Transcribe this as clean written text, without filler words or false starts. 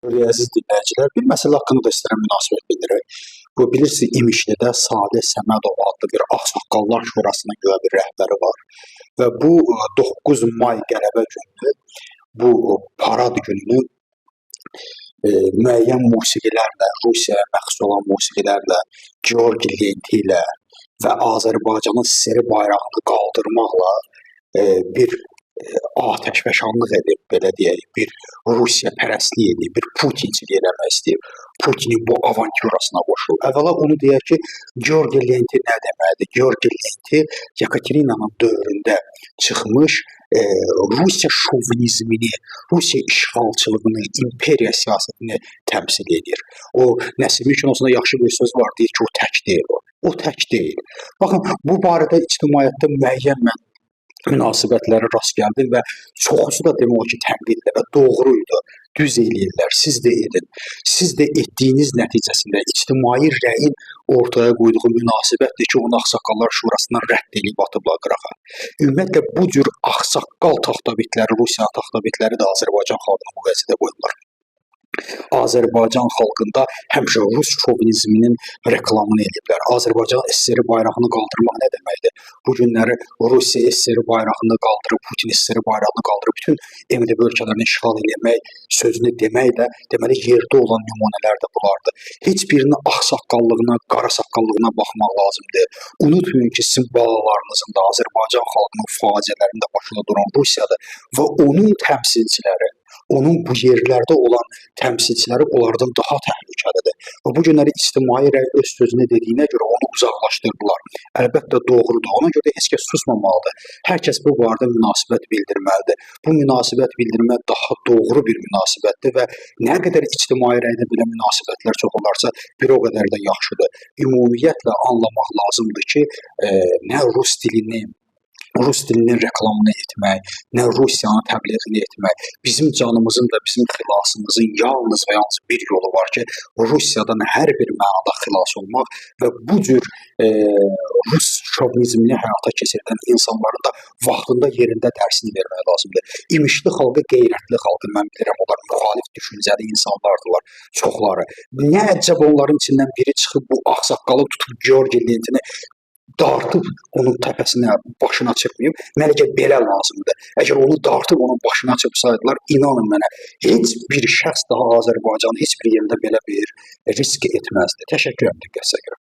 Əziz dinləyicilər, bir məsələ haqqında da istəyirəm münasibət bildirək. Bu bilirsiniz, İmişlidə Saleh Səmədov adlı bir Ağsaqqallar Şurasının güya bir rəhbəri var və bu 9 may qələbə gününü, bu parad gününü müəyyən musiqilərlə, Rusiyaya məxsus olan musiqilərlə, Georgi lenti ilə və Azərbaycanın SSR bayrağını qaldırmaqla bir atəşfəşanlıq edib, belə deyək, bir Rusiya pərəstlik edib, bir Putinçilik eləmək istəyib. Putinin bu avanturasına qoşulub. Əvvəla onu deyək ki, Georgi lenti nə deməkdir? Georgi lenti Yekaterinanın dövründə çıxmış Rusiya şovinizmini, Rusiya işğalçılığını, imperiya siyasətini təmsil edir. O Nəsimi kinosunda yaxşı bir söz var, deyir ki, o tək deyil o. O tək deyil. Baxın, bu barədə ictimaiyyətdə müəyyən mən münasibətlərə rast gəldim və çoxusu da demək olar ki, tənqidlərə doğru idi. Düz eləyirlər, siz də edin. Siz də etdiyiniz nəticəsində ictimai rəyin ortaya qoyduğu münasibətdir ki, onu Ağsaqqallar Şurasından rədd eləyib atıblar qırağa. Ümumiyyətlə bu cür ağsaqqal taxtabitləri, Rusiya taxtabitləri də Azərbaycan xalqını bu vəziyyətə qoyublar. Azərbaycan xalqında həmişə rus şovinizminin reklamını ediblər. Azərbaycan SSR bayrağını qaldırmaq nə deməkdir? Bu günləri Rusiya SSR bayrağını qaldırıb, Putin SSR bayrağını qaldırıb bütün MDB ölkələrini işğal eləmək sözünü demək də, deməli yerdə olan nümunələr də bunlardır. Heç birinin ağsaqqallığına, qara saqqallığına baxmaq lazım deyil. Unutmayın ki, sizin balalarınızın da Azərbaycan xalqının faciələrində başında duran Rusiyadır və onun təmsilçiləri, onun bu yerlərdə olan təmsilçiləri onlardan daha təhlükəlidir. Və bu günləri ictimai rəy öz sözünü dediyinə görə onu uzaqlaşdırdılar. Əlbəttə doğrudur. Ona görə də heç kəs susmamalıdır. Hər kəs bu barədə münasibət bildirməlidir. Bu münasibət bildirmə daha doğru bir münasibətdir və nə qədər ictimai rəydə belə münasibətlər çox olarsa, bir o qədər də yaxşıdır. Ümumiyyətlə anlamaq lazımdır ki, nə rus dilini, Rus dilinin reklamını etmək, nə Rusiyanın təbliğini etmək, bizim canımızın da, bizim xilasımızın yalnız və yalnız bir yolu var ki, Rusiyadan hər bir mənada xilas olmaq və bu cür rus şovinizmini həyata keçirdən insanların da vaxtında yerində dərsini vermək lazımdır. İmişli xalqı qeyrətli xalqı, mən bilirəm, onlar müxalif düşüncəli insanlardılar, çoxları. Nə əcəb onların içindən biri çıxıb bu ağsaqqalı tutub Georgi lentini dartıb onun təpəsinə, başına çırpmayıb. Mənə belə lazımdır. Əgər onu dartıb onun başına çırpsaydılar, inanın mənə, heç bir şəxs daha Azərbaycanın heç bir yerində belə bir risk etməzdi. Təşəkkür edirəm diqqətinizə görə.